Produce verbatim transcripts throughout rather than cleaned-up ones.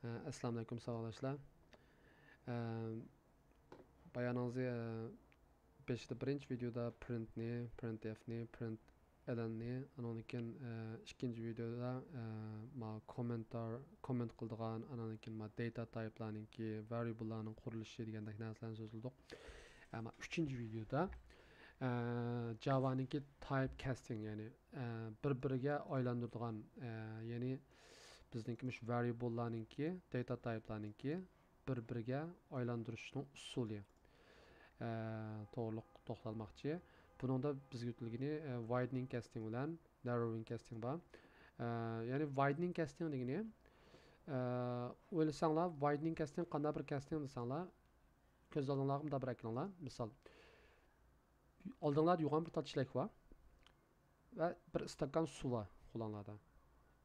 ئەسسالامۇئەلەيكۇم ساۋاقداشلار. بايانىڭىزنى بېشىدا، بىرىنچى ۋىدېودا پرىنتنى، پرىنتفنى، پرىنت ئېلننى، ئانىڭدىن كېيىن ئىككىنچى ۋىدېودا ما كوممېنتار، كوممېنت قىلىدىغان، ئانىڭدىن كېيىن ما داتا تايپلارنىڭكى، ۋارىيبللارنىڭ قۇرۇلۇشى دېگەندەك نەرسىلەرنى سۆزلىدۇق. ئەمما ئۈچىنچى ۋىدېودا جاۋانىڭكى تايپ كاستىڭ، يەنى بىر بىرىگە ئايلاندۇرىدىغان، يەنى بىزنىڭكى مۇشۇ ۋارىيبللارنىڭكى، داتا تايپلارنىڭكى بىر بىرىگە ئايلاندۇرۇشنىڭ ئۇسۇلى توغرۇلۇق توختالماقچى. بۇنىڭدا بىزگە ئۆتۈلگىنى ۋايدنىڭ كاستىڭ بىلەن نەروۋىڭ كاستىڭ بار. يەنى ۋايدنىڭ كاستىڭ دېگىنى، ئويلىساڭلار، ۋايدنىڭ كاستىڭ قانداق بىر كاستىڭ دېسەڭلار، كۆز ئالدىڭلارغا مۇنداق بىر ئەكېلىڭلار. مىسال، ئالدىڭلاردا يوغان بىر تال چېلەك بار ۋە بىر ئىستاكان سۇ بار قولۇڭلاردا.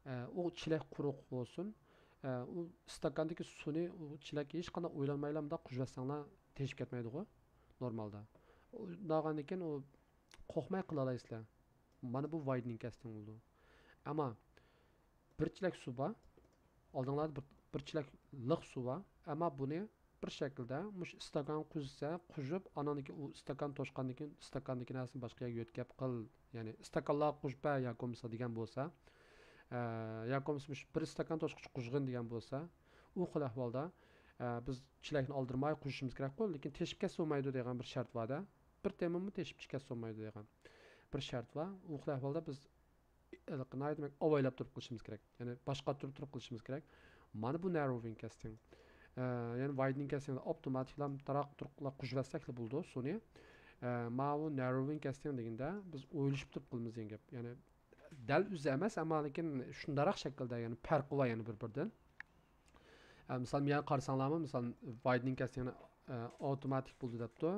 ئە، ئۇ چېلەك قۇرۇق بولسۇن، ئە، ئۇ ئىستاكاندىكى سۇنى ئۇ چېلەككە ھېچقانداق ئويلانمايلا مۇنداق قۇيۇۋەتسەڭلار تېشىپ كەتمەيدىغۇ نورمالدا. ئۇنداق بولغاندىكىن ئۇ قورقماي قىلالايسىلەر. مانا بۇ ۋايدنىڭ كاستىڭ بولىدۇ. ئەمما بىر چېلەك سۇ بار. ئالدىڭلاردا بىر، بىر چېلەك لىق سۇ بار. ئەمما بۇنى بىر شەكىلدە مۇشۇ ئىستاكانغا قۇيسا، قۇيۇپ، ئاناندىن كېيىن ئۇ ئىستاكان توشقاندىن كېيىن ئىستاكاندىكى نەرسىنى باشقا يەرگە يۆتكەپ قىل، يەنى ئىستاكانلارغا قۇيۇپ بەر ياكى بولمىسا دېگەن بولسا، ئە، ياكى بولمىسا مۇشۇ بىر ئىستاكان توشقۇچ قۇيغىن دېگەن بولسا، ئۇ خىل ئەھۋالدا، ئە، بىز چېلەكنى ئالدىرىماي قۇيۇشىمىز كېرەكقۇ، لېكىن تېشىپ كەتسە بولمايدۇ دېگەن بىر شەرت بار-دە. بىر تېمىمۇ تېشىپ چىقىپ كەتسە بولمايدۇ دېگەن بىر شەرت بار. ئۇ خىل ئەھۋالدا بىز ھېلىقى ناھايىتى ئاۋايلاپ تۇرۇپ قىلىشىمىز كېرەك. يەنى باش قاتۇرۇپ تۇرۇپ قىلىشىمىز كېرەك. مانا بۇ نەروۋىڭ كاستىڭ. ئە، يەنى ۋايدنىڭ كاستىڭدا ئاپتوماتىكلا تاراق تۇرۇقلا قۇيۇۋەتسەكلا بولىدۇ سۇنى. ئە، ماۋۇ نەروۋىڭ كاستىڭ دېگەندە بىز ئويلىشىپ تۇرۇپ قىلىمىز دېگەن گەپ. يەنى دەل ئۆزى ئەمەس، ئەمما لېكىن شۇنداقراق شەكىلدە، يەنى پەرقى بار يەنە بىر-بىرىدىن. ئە، مىسال، بۇ يەرگە قارىساڭلارمۇ، مىسال، ۋايدنىڭ كاستىڭنى، ئە، ئاپتوماتىك بولدى دەپتۇ.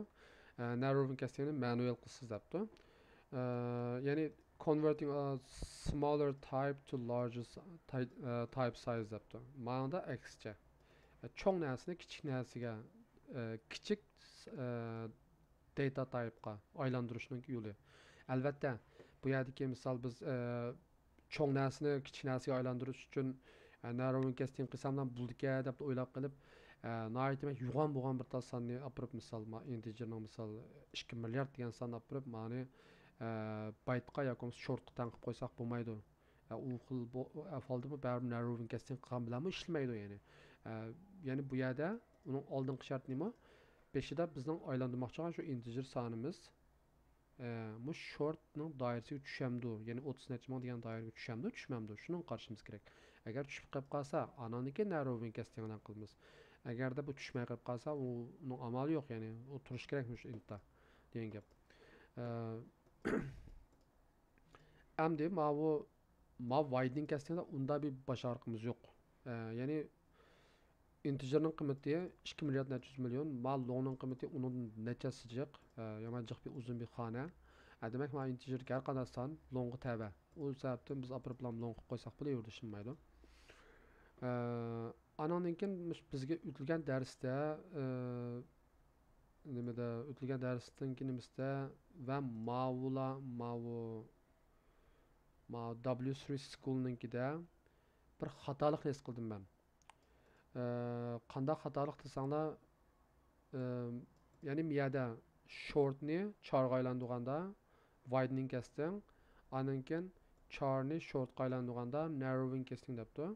ئە، نەروۋىڭ كاستىڭنى مانۇئال قىلسىز دەپتۇ. ئە، يەنى converting a smaller type to larger si-، ty-، ئە، type size دەپتۇ. مانىڭدا ئەكسىچە. ئە، چوڭ نەرسىنى كىچىك نەرسىگە، ئە، كىچىك، ئە، داتا تايپقا ئايلاندۇرۇشنىڭ يولى. ئەلۋەتتە، بۇ يەردىكى مىسال بىز، ئە، چوڭ نەرسىنى كىچىك نەرسىگە ئايلاندۇرۇش ئۈچۈن، ئە، نەروۋىڭ كاستىڭ قىلساملا بولىدىكەن دەپ ئويلاپ قېلىپ، ئە، ناھايىتى يوغان بولغان بىر تال ساننى ئاپىرىپ، مىسال، ما ئىنتېجېرنىڭ، مىسال، ئىككى مىليارد دېگەن ساننى ئاپىرىپ، مانى، ئە، بايتقا ياكى بولمىسا شورتقا تەڭ قىلىپ قويساق بولمايدۇ. ئە، ئۇ خىل بۇ ئەھۋالدىمۇ بەرىبىر نەروۋىڭ كاستىڭ قىلغان بىلەنمۇ ئىشلىمەيدۇ، يەنى. ئە، يەنى بۇ يەردە ئۇنىڭ ئالدىنقى شەرتى نېمە؟ بېشىدا بىزنىڭ ئايلاندۇرماقچى بولغان شۇ ئىنتېجېر سانىمىز، ئە، مۇشۇ شورتنىڭ دائىرىسىگە چۈشەمدۇ؟ يەنى ئوتتۇز نەچچە مىڭ دېگەن دائىرىگە چۈشەمدۇ، چۈشمەمدۇ؟ شۇنىڭغا قارىشىمىز كېرەك. ئەگەر چۈشۈپ قېلىپ قالسا، ئاناندىن كېيىن نەروۋىڭ كاستىڭ بىلەن قىلىمىز. ئەگەردە بۇ چۈشمەي قېلىپ قالسا، ئۇنىڭ ئامالى يوق، يەنى ئۇ تۇرۇشى كېرەك مۇشۇ ئىنتتا دېگەن گەپ. ئە، ئەمدى ماۋۇ، ماۋۇ ۋايدنىڭ كاستىڭدا ئۇنداق بىر باش ئاغرىقىمىز يوق. ئە، يەنى ئىنتېجېرنىڭ قىممىتى ئىككى مىليارد نەچچە يۈز مىليون، ما لونگنىڭ قىممىتى ئۇنىڭ نەچچە ھەسسە جىق، ئە، يامان جىق بىر ئۇزۇن بىر خانە. ئە، دېمەك، ما ئىنتېجېردىكى ھەر قانداق سان لونگغا تەۋە. ئۇ سەۋەبتىن بىز ئاپىرىپلا لونگ قىلىپ قويساق بولىۋېرىدۇ، ئىشلىمەيدۇ. ئە، ئانىڭدىن كېيىن مۇش-، بىزگە ئۆتۈلگەن دەرستە، ئە، نېمىدە، ئۆتۈلگەن دەرستىن كېيىن نېمىسىدە ۋە ماۋۇلا، ماۋۇ، ماۋۇ دابليۇ سىرى سكۇلنىڭكىدە بىر خاتالىقنى ھېس قىلدىم مەن. ئە، قانداق خاتالىق دېسەڭلار، ئە، يەنى مىيەدە شورتنى چارغا ئايلاندۇرغاندا ۋايدنىڭ كاستىڭ، ئاندىن كېيىن چارنى شورتقا ئايلاندۇرغاندا نەروۋىڭ كاستىڭ دەپتۇ.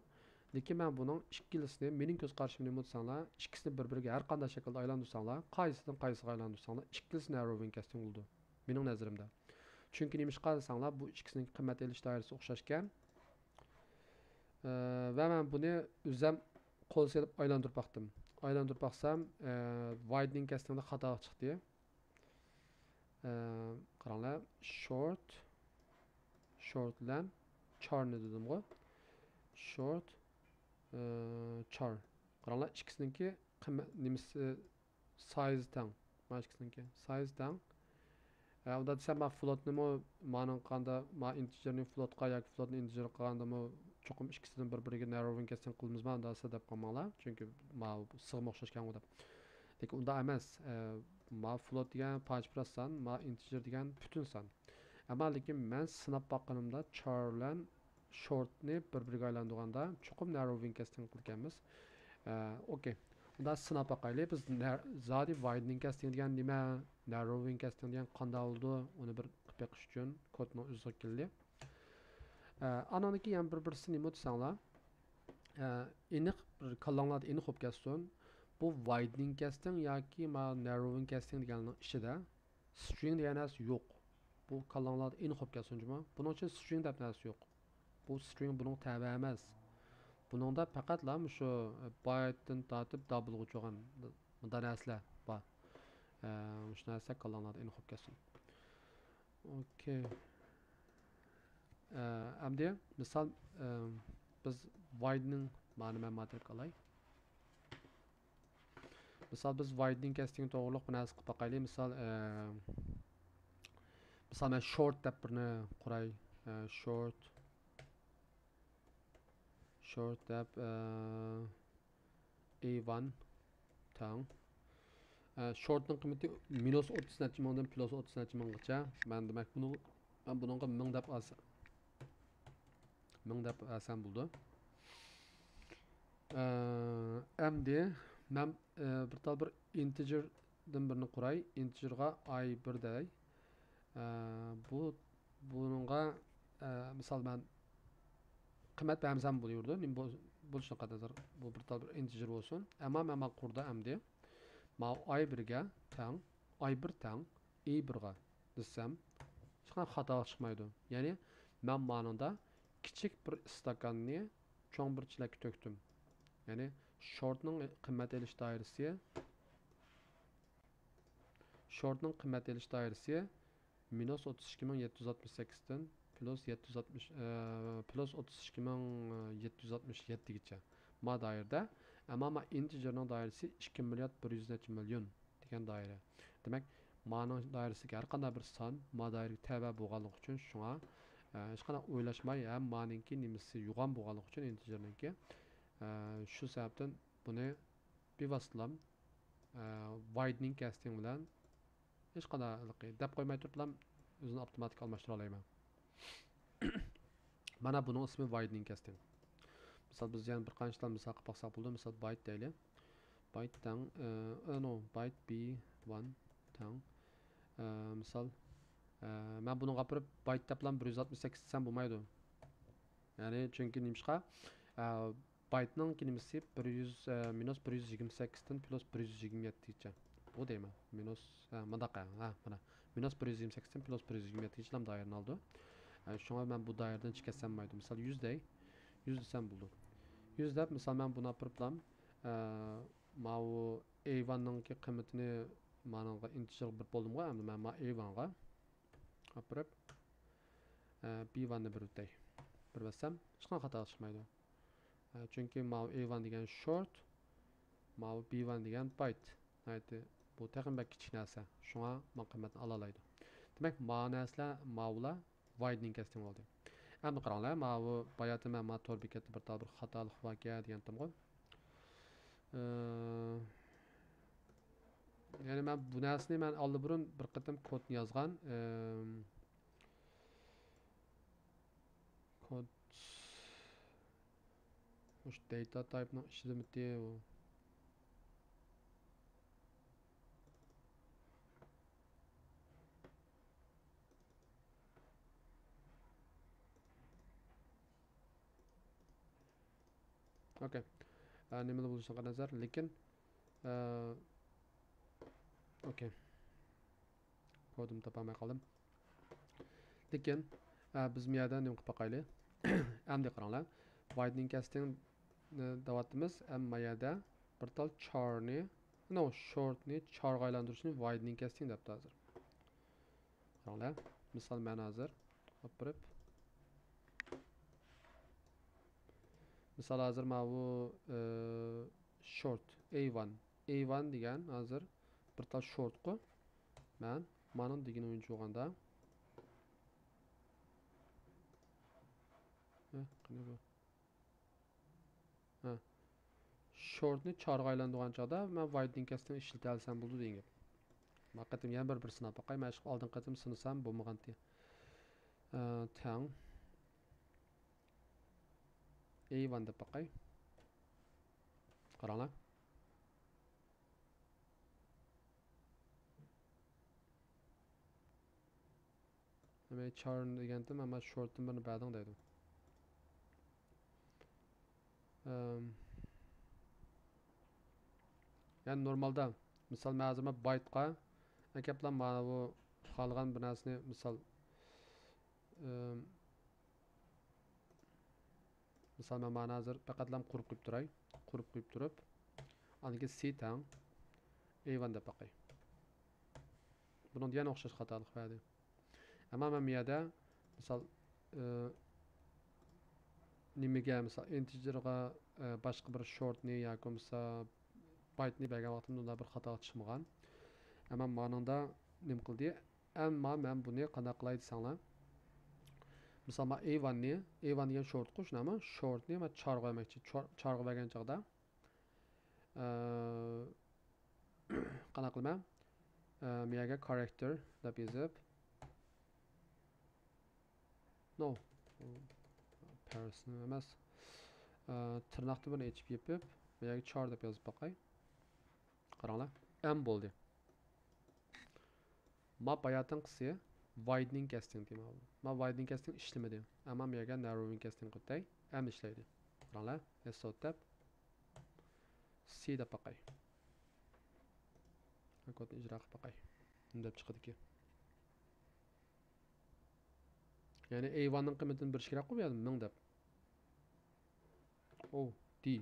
لېكىن مەن بۇنىڭ ئىككىلىسىنى، مېنىڭ كۆز قارىشىم نېمە دېسەڭلار، ئىككىسىنى بىر-بىرىگە ھەر قانداق شەكىلدە ئايلاندۇرساڭلار، قايسىدىن قايسىغا ئايلاندۇرساڭلار، ئىككىلىسى نەروۋىڭ كاستىڭ بولىدۇ، مېنىڭ نەزىرىمدە. چۈنكى نېمىشقا دېسەڭلار، بۇ ئىككىسىنىڭ قىممەت ئېلىش دائىرىسى ئوخشاشكەن. ئە، ۋە مەن بۇنى ئۆزۈم قول سېلىپ ئايلاندۇرۇپ باقتىم. ئايلاندۇرۇپ باقسام، ئە، ۋايدنىڭ كاستىڭدا خاتا چىقتى. ئە، قاراڭلار، شورت، شورت بىلەن چارنى دېدىمغۇ. شورت، ئە، چار. قاراڭلار، ئىككىسىنىڭكى قىممەت، نېمىسى، سايز تەڭ. ما ئىككىسىنىڭكى سايز تەڭ. ئە، ئۇنداق دېسەم، ما فلوتنىمۇ، مانىڭ قاندا، ما ئىنتېجېرنى فلوتقا ياكى فلوتنى ئىنتېجېرغا قىلغاندىمۇ، چوقۇم ئىككىسىدىن بىر-بىرىگە نەروۋىڭ كاستىڭ قىلىمىزما، ئۇنداق دېسە دەپ قالماڭلار. چۈنكى ما سىغىمۇ ئوخشاشكەنغۇ دەپ. لېكىن ئۇنداق ئەمەس. ئە، ما فلوت دېگەن پارچە-پۇرات سان، ما ئىنتېجېر دېگەن پۈتۈن سان. ئەمما لېكىن مەن سىناپ باققىنىمدا، چار بىلەن شورتنى بىر-بىرىگە ئايلاندۇرغاندا، چوقۇم نەروۋىڭ كاستىڭ قىلىدىكەنمىز. ئە، ئوكەي. ئۇندا سىناپ باقايلى. بىز نە-، زادى widening casting دېگەن نېمە، narrowing casting دېگەن قانداق بولىدۇ؟ ئۇنى بىر قىلىپ بېقىش ئۈچۈن كودنىڭ ئۆزىگە كېلىلى. ئە، ئانىڭدىكى يەنە بىر بىرسى نېمە دېسەڭلار؟ ئە، ئېنىق، بىر كاللاڭلاردا ئېنىق بولۇپ كەتسۇن. بۇ widening casting ياكى ما narrowing casting دېگەننىڭ ئىچىدە string دېگەن نەرسە يوق. بۇ كاللاڭلاردا ئېنىق بولۇپ كەتسۇن جۇمۇ. بۇنىڭ ئۈچۈن string دەپ نەرسە يوق. بۇ string بۇنىڭ تەۋە ئەمەس. بۇنىڭدا پەقەتلا مۇشۇ بايتتىن تارتىپ دابلغىچە بولغان مۇنداق نەرسىلەر بار. ئە، مۇشۇ نەرسە كاللاڭلاردا ئېنىق بولۇپ كەتسۇن. ئوكەي. ئە، ئەمدى مىسال، ئە، بىز voidنىڭ مانى مەن ماتېرىيال ئالاي. مىسال، بىز voidنىڭ casting توغرۇلۇق بىر نەرسە قىلىپ باقايلى. مىسال، ئە، مىسال، مەن short دەپ بىرنى قۇراي. ئە، short. Short دەپ، ئە، ئېي ۋان تەڭ. ئە، shortنىڭ قىممىتى مىنۇس ئوتتۇز نەچچە مىڭدىن پلۇس ئوتتۇز نەچچە مىڭغىچە. مەن دېمەك، بۇنىڭ، مەن بۇنىڭغا مىڭ دەپ ئالسام، مىڭ دەپ ئالسام بولىدۇ. ئە، ئەمدى مەن، ئە، بىر تال بىر integerدىن بىرنى قۇراي. Integerغا ئاي بىر دەي. ئە، بۇ، بۇنىڭغا، ئە، مىسال، مەن قىممەت بەرمىسەم بولۇۋېرىدۇ. نېمە بول-، بولۇشىدىن قەتئىينەزەر، بۇ بىر تال بىر integer بولسۇن. ئەمما مەن مانا قۇردا ئەمدى ماۋۇ ئاي بىرگە تەڭ، ئاي بىر تەڭ ئېي بىرغا دېسەم، ھېچقانداق خاتالىق چىقمايدۇ. يەنى مەن مانىڭدا كىچىك بىر ئىستاكاننى چوڭ بىر چېلەككە تۆكتۈم. يەنى shortنىڭ قىممەت ئېلىش دائىرىسى، shortنىڭ قىممەت ئېلىش دائىرىسى مىنۇس ئوتتۇز ئىككى مىڭ يەتتە يۈز ئاتمىش سەككىزدىن پلۇس يەتتە يۈز ئاتمىش، ئە، پلۇس ئوتتۇز ئىككى مىڭ يەتتە يۈز ئاتمىش يەتتىگىچە. ما دائىرىدە. ئەمما ما integerنىڭ دائىرىسى ئىككى مىليارد بىر يۈز نەچچە مىليون دېگەن دائىرە. دېمەك، مانىڭ دائىرىسىدىكى ھەر قانداق بىر سان ما دائىرىگە تەۋە بولغانلىقى ئۈچۈن، شۇڭا، ئە، ھېچقانداق ئويلاشماي ھەم مانىڭكى نېمىسى يوغان بولغانلىقى ئۈچۈن، integerنىڭكى، ئە، شۇ سەۋەبتىن بۇنى بىۋاسىتىلا، ئە، voidنىڭ casting بىلەن ھېچقانداق ھېلىقى دەپ قويماي تۇرۇپلا ئۆزىنى ئاپتوماتىك ئالماشتۇرالايمەن. مانا بۇنىڭ ئىسمى voidنىڭ casting. مىسال، بىز يەنە بىر قانچىلا مىسال قىلىپ باقساق بولىدۇ. مىسال، بايت دەيلى. بايت تەڭ، ئە، ئە، نو، بايت بى ۋان تەڭ. ئە، مىسال، ئە، مەن بۇنىڭغا ئاپىرىپ بايت دەپلا بىر يۈز ئاتمىش سەككىز دېسەم بولمايدۇ. يەنى چۈنكى نېمىشقا، ئە، بايتنىڭ كېلىمىسى بىر يۈز، ئە، مىنۇس بىر يۈز يىگىرمە سەككىزدىن پلۇس بىر يۈز يىگىرمە يەتتىگىچە. بۇ دەيمەن. مىنۇس، ئە، مۇنداق، ئە، ھە، مانا. مىنۇس بىر يۈز يىگىرمە سەككىزدىن پلۇس بىر يۈز يىگىرمە يەتتىگىچىلا دائىرىنى ئالىدۇ. ئە، شۇڭا مەن بۇ دائىرىدىن چىقىپ كەتسەم بولمايدۇ. مىسال، يۈز دەي. يۈز دېسەم بولىدۇ. يۈز دەپ، مىسال، مەن بۇنى ئاپىرىپلا، ئە، ماۋۇ ئېي ۋاننىڭكى قىممىتىنى مانىڭغا integerغا بېرىپ بولدۇمغۇ، ئەمدى مەن ما ئېي ۋانغا ئاپىرىپ، ئە، بى ۋاننى بېرىۋېتەي. بېرىۋەتسەم، ھېچقانداق خاتا چىقمايدۇ. ئە، چۈنكى ماۋۇ ئېي ۋان دېگەن short، ماۋۇ بى ۋان دېگەن بايت. ناھايىتى بۇ تېخىمۇ بەك كىچىك نەرسە. شۇڭا ما قىممەتنى ئالالايدۇ. دېمەك، ما نەرسىلەر، ماۋۇلار voidنىڭ casting بولدى. ئەمدى قاراڭلار، ماۋۇ باياتىن مەن ما تور بېكەتتە بىر تال بىر خاتالىق باركەن دېگەنتىمغۇ. ئە، يەنى مەن بۇ نەرسىنى مەن ئاللىبۇرۇن بىر قېتىم كودنى يازغان. ئە، كود مۇشۇ data typeنىڭ ئىچىدىمىتى ئۇ؟ ئوكەي. ئە، نېمىلا بولۇشىغا نەزەر، لېكىن، ئە، ئوكەي. كودۇمنى تاپالماي قالدىم. لېكىن، ئە، بىز بۇ يەردە نېمە قىلىپ باقايلى؟ ئەمدى قاراڭلار. Voidنىڭ casting، ئە، دەۋاتىمىز. ئەمما ما يەردە بىر تال charنى، نو، shortنى charغا ئايلاندۇرۇشنى voidنىڭ casting دەپتۇ ھازىر. قاراڭلار. مىسال، مەن ھازىر ئاپىرىپ، مىسال، ھازىر ماۋۇ، ئە، short، ئېي ۋان. ئېي ۋان دېگەن ھازىر بىر تال shortقۇ. مەن مانىڭ دېگىنى بويىچە بولغاندا، ھە، قېنى بۇ؟ ھە. Shortنى charغا ئايلاندۇرغان چاغدا مەن voidنىڭ casting ئىشلىتەلىسەم بولىدۇ دېگەن گەپ. ما قېتىم يەنە بىر، بىر سىناپ باقاي. مەن ئىشقىلىپ ئالدىنقى قېتىم سىنىسام بولمىغانتى. ئە، تەڭ. ئېي ۋان دەپ باقاي. قاراڭلار. مەن چارنى دېگەنتىم، ئەمما شورتتىن بىرنى بەردىڭ دەيدۇ. ئەم، يەنى نورمالدا، مىسال، مەن ھازىر مەن بايتقا ئەكەپلا مانا بۇ خالىغان بىر نەرسىنى، مىسال، ئەم، مىسال، مەن مانا ھازىر پەقەتلا قۇرۇپ قويۇپ تۇراي. قۇرۇپ قويۇپ تۇرۇپ، ئاندىن كېيىن سى تەڭ ئېي ۋان دەپ باقاي. بۇنىڭدا يەنە ئوخشاش خاتالىق بەردى. ئەمما مەن بۇ يەردە، مىسال، ئى، نېمىگە، مىسال، ئىنتېجېرغا، ئى، باشقا بىر شورتنى ياكى بولمىسا بايتنى بەرگەن ۋاقتىمدا ئۇنداق بىر خاتا چىقمىغان. ئەمما مانىڭدا نېمە قىلدى؟ ئەمما مەن بۇنى قانداق قىلاي دېسەڭلار، مىسال، مەن ئېي ۋاننى، ئېي ۋان دېگەن شورتقۇ، شۇنداقمۇ؟ شورتنى مەن چارغا بەرمەكچى. چار-، چارغا بەرگەن چاغدا، ئە، قانداق قىلىمەن؟ ئە، مۇ يەرگە كارەكتېر دەپ يېزىپ، نو، پەرسنى ئەمەس، ئە، تىرناقنى بىرنى ئېچىپ يېپىپ، مۇ يەرگە چار دەپ يېزىپ باقاي. قاراڭلار، ئەم بولدى. ما باياتىنقىسى ۋايدنىڭ كاستىڭ دېمە. ما ۋايدنىڭ كاستىڭ ئىشلىمىدى. ئەمما مۇ يەرگە نەرروۋىڭ كاستىڭ قىلتاي، ئەم ئىشلەيدۇ. قاراڭلار، ئېس ئوت دەپ سى دەپ باقاي. كودنى ئىجرا قىلىپ باقاي. نېمە دەپ چىقىدىكى؟ يەنى ئېي ۋاننىڭ قىممىتىنى بېرىش كېرەكقۇ بۇ يەردە، مىڭ دەپ. ئو، دى.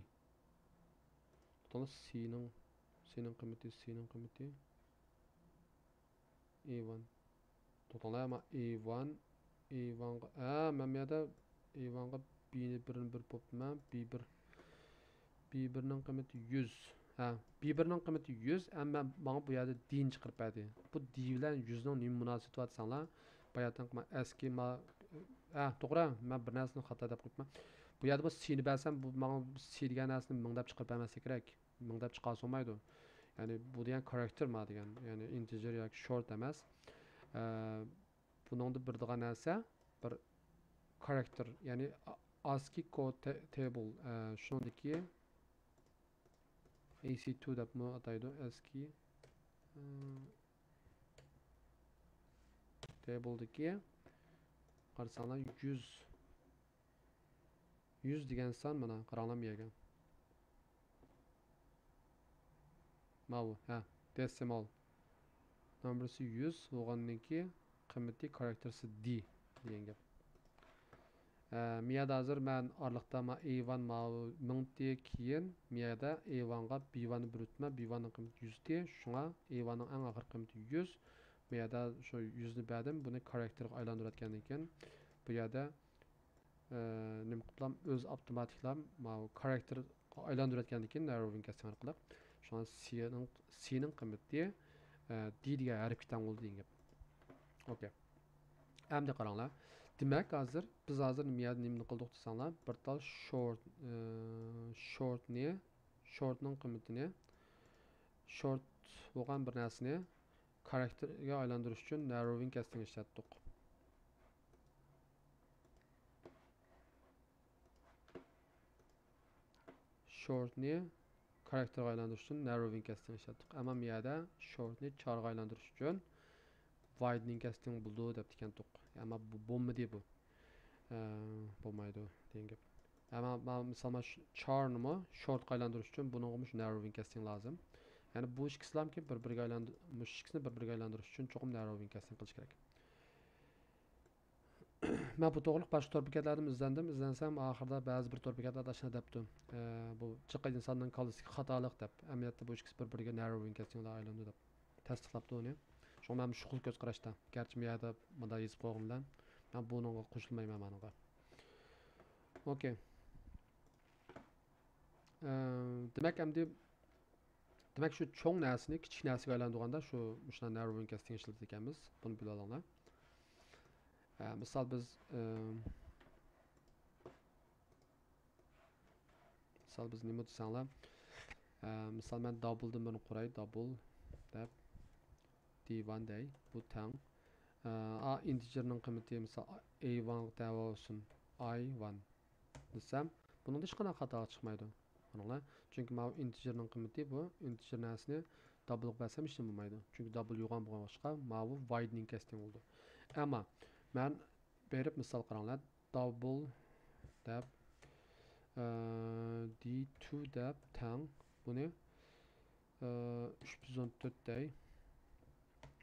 توختاڭلار، سىنىڭ، سىنىڭ قىممىتى، سىنىڭ قىممىتى. ئېي ۋان. توختاڭلار، مانا ئېي ۋان، ئېي ۋانغا، ھە، مەن بۇ يەردە ئېي ۋانغا بىنى بىرنى بىر بوپتىمەن، بى بىر. بى بىرنىڭ قىممىتى يۈز. ھە، بى بىرنىڭ قىممىتى يۈز، ئەمما ماڭا بۇ يەردە دىنى چىقىرىپ بەردى. بۇ دى بىلەن يۈزنىڭ نېمە مۇناسىۋىتى بار دېسەڭلار، باياتىنقى مانا ئەسكى ما-، ھە، توغرا، مەن بىر نەرسىنى خاتا دەپ قويۇپتىمەن. بۇ يەردە بۇ سىنى بەرسەم، بۇ ماڭا سى دېگەن نەرسىنى مىڭ دەپ چىقىرىپ بەرمەسلىكى كېرەك. مىڭ دەپ چىقارسا بولمايدۇ. يەنى بۇ دېگەن كارەكتېر ما دېگەن، يەنى ئىنتېجېر ياكى شورت ئەمەس. ئە، بۇنىڭدا بېرىدىغان نەرسە بىر كارەكتېر، يەنى ئاسكى كود تېبىل، ئە، شۇنىڭدىكى ئەي سى تۇ دەپمۇ ئاتايدۇ، ئاسكى، ئە، تېبىلدىكى قارىساڭلار يۈز، يۈز دېگەن سان مانا، قاراڭلار بۇ يەرگە. ماۋۇ، ھە، دېسىمال. نومېرسى يۈز بولغاندىن كېيىن قىممىتى كارەكتېرسى دى دېگەن گەپ. ھە، مۇ يەردە ھازىر مەن ئارىلىقتا ما ئېي ۋان ماۋۇ مىڭتى كېيىن، مۇ يەردە ئېي ۋانغا بى ۋاننى بېرىپتىمەن، بى ۋاننىڭ قىممىتى يۈزتى، شۇڭا ئېي ۋاننىڭ ئەڭ ئاخىرقى قىممىتى يۈز. مۇ يەردە شۇ يۈزنى بەردىم، بۇنى كارەكتېرغا ئايلاندۇرۇۋەتكەندىن كېيىن، بۇ يەردە ئە، نېمە قىلىپلام، ئۆزى ئاپتوماتىكلا ماۋۇ كارەكتېرغا ئايلاندۇرۇۋەتكەندىن كېيىن نەرروۋىڭ كاستىڭ ئارقىلىق، شۇڭا سىنىڭ، سىنىڭ قىممىتى، ئە، دى دېگەن ھەرپكە تەڭ بولدى دېگەن گەپ. ئوكەي. ئەمدى قاراڭلار. دېمەك، ھازىر بىز ھازىر نېمە يەردە نېمىنى قىلدۇق دېسەڭلار، بىر تال شورت، ئە، شورتنى، شورتنىڭ قىممىتىنى، شورت بولغان بىر نەرسىنى كارەكتېرگە ئايلاندۇرۇش ئۈچۈن نەرروۋىڭ كاستىڭ ئىشلەتتۇق. شورتنى كارەكتېرغا ئايلاندۇرۇش ئۈچۈن نەرروۋىڭ كاستىڭ ئىشلەتتۇق. ئەمما بۇ يەردە شورتنى چارغا ئايلاندۇرۇش ئۈچۈن ۋايدنىڭ كاستىڭ بولىدۇ دەپتىكەنتۇق. ئەمما بۇ بولمىدى بۇ. ئە، بولمايدۇ دېگەن گەپ. ئەمما مانا مىسال، مانا شۇ چارنىمۇ شورتقا ئايلاندۇرۇش ئۈچۈن بۇنىڭغىمۇ شۇ نەرروۋىڭ كاستىڭ لازىم. يەنى بۇ ئىككىسىلامكى بىر بىرىگە ئايلاندۇر-، مۇشۇ ئىككىسىنى بىر بىرىگە ئايلاندۇرۇش ئۈچۈن چوقۇم نەرروۋىڭ كاستىڭ قىلىش كېرەك. مەن بۇ توغرىلىق باشقا تور بېكەتلەردىمۇ ئىزدەندىم، ئىزدەنسەم ئاخىرىدا بەزى بىر تور بېكەتلەردە ئاشۇنداق دەپتۇ. ئە، بۇ جىق ئىنساننىڭ كاللىسىدىكى خاتالىق دەپ. ئەمەلىيەتتە بۇ ئىككىسى بىر بىرىگە نەرروۋىڭ كاستىڭدا ئايلىنىدۇ دەپ تەستىقلاپتۇ ئۇنى. شۇڭا مەن شۇ خىل كۆز قاراشتا. گەرچە بۇ يەردە مۇنداق يېزىپ قويغىنىمدىن، مەن بۇنىڭغا قوشۇلمايمەن مانىڭغا. ئوكەي. ئە، دېمەك، ئەمدى دېمەك، شۇ چوڭ نەرسىنى كىچىك نەرسىگە ئايلاندۇرغاندا شۇ مۇشۇنداق نەرروۋىڭ كاستىڭ ئىشلىتىدىكەنمىز. بۇنى بىلىۋالىڭلار. ئە، مىسال بىز، ئە، مىسال بىز نېمە دېسەڭلار، ئە، مىسال مەن دابلدىن بىرنى قۇراي، دابل دەپ، دى ۋان دەي، بۇ تەڭ. ئە، ئا، ئىنتېجېرنىڭ قىممىتى، مىسال، ئېي ۋانغا تەۋە بولسۇن، ئاي ۋان دېسەم، بۇنىڭدا ھېچقانداق خاتا چىقمايدۇ. قاراڭلار. چۈنكى ماۋۇ ئىنتېجېرنىڭ قىممىتى، بۇ ئىنتېجېر نەرسىنى دابلغا بەرسەم ھېچنېمە بولمايدۇ. چۈنكى دابل يوغان بولغان ۋاقىتتا ماۋۇ ۋايدنىڭ كەستىڭ بولىدۇ. ئەمما مەن بېرىپ مىسال قاراڭلار. دابل دەپ، ئە، دى تۇ دەپ تەڭ. بۇنى، ئە، ئۈچ يۈز ئون تۆت دەي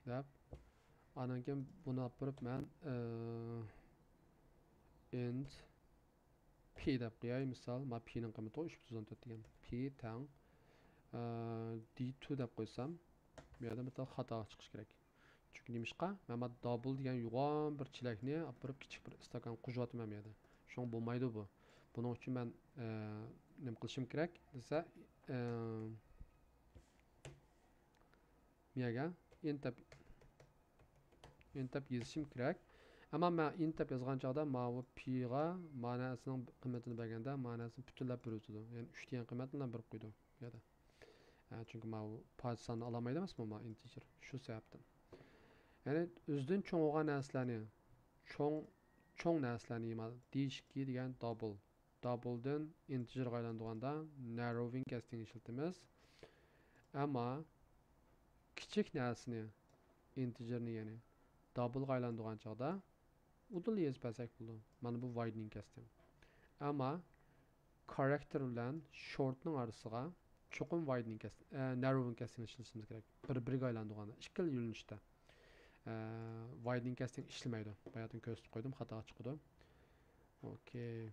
دەپ. ئاندىن كېيىن بۇنى ئاپىرىپ مەن، ئە، ئىنت پى دەپ قوياي. مىسال، ما پىنىڭ قىممىتى ئۈچ يۈز ئون تۆت دېگەن. پى تەڭ، ئە، دى تۇ دەپ قويسام، بۇ يەردە بىر خاتا چىقىشى كېرەك. چۈنكى نېمىشقا؟ مەن ما دابل دېگەن يوغان بىر چېلەكنى ئاپىرىپ كىچىك بىر ئىستاكان قۇژۇۋاتىمەن بۇ يەردە. شۇڭا بولمايدۇ بۇ. بۇنىڭ ئۈچۈن مەن، ئە، نېمە قىلىشىم كېرەك دېسە، ئە، مىيەگە ئىنت دەپ، ئىنت دەپ يېزىشىم كېرەك. ئەمما مەن ئىنت دەپ يازغان چاغدا ماۋۇ پىغا ماناسىنىڭ قىممىتىنى بەرگەندە ماناسىنى پۈتۈنلەپ بېرىۋېتىدۇ. يەنى ئۈچ دېگەن قىممەتنى بېرىپ قويىدۇ بۇ يەردە. ئە، چۈنكى ماۋۇ پاچ ساننى ئالالمايدۇ ئەمەسمۇ، ماۋۇ ئىنتېجېر. شۇ سەۋەبتىن. يەنى ئۆزىدىن چوڭ بولغان نەرسىلەرنى، چوڭ، چوڭ نەرسىلەرنى ما دى ئىككى دېگەن دابل. دابلدىن ئىنتېجېرغا ئايلاندۇرغاندا نەروۋىنگ كەستىڭ ئىشلىتىمىز. ئەمما كىچىك نەرسىنى، ئىنتېجېرنى يەنى دابلغا ئايلاندۇرغان چاغدا ئۇدۇل يېزىپ بەرسەك بولىدۇ. مانا بۇ ۋايدنىڭ كەستى. ئەمما كارەكتېر بىلەن شورتنىڭ ئارىسىغا چوقۇم ۋايدنىڭ كەستى، ئە، نەروۋىنگ كەستىڭ ئىشلىتىمىز كېرەك. بىر-بىرىگە ئايلاندۇرغاندا، ئىككىلا يۆنىلىشتە. ئە، ۋايدنىڭ كەستىڭ ئىشلىمەيدۇ. باياتىن كۆرسىتىپ قويدۇم، خاتا چىقىدۇ. ئوكەي.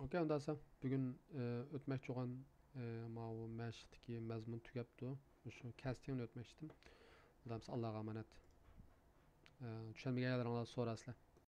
ئوكەي، ئۇنداق بولسا بۈگۈن، ئە، ئۆتمەكچى بولغان، ئە، ماۋۇ مەشىقتىكى مەزمۇن تۈگەپتۇ. مۇشۇ كەستىڭنى ئۆتمەكچىدىم. ئۇنداق بولسا ئاللاغا ئامانەت. ئە، چۈشەنمىگەن يەرلىرىڭلاردا سورارسىلەر.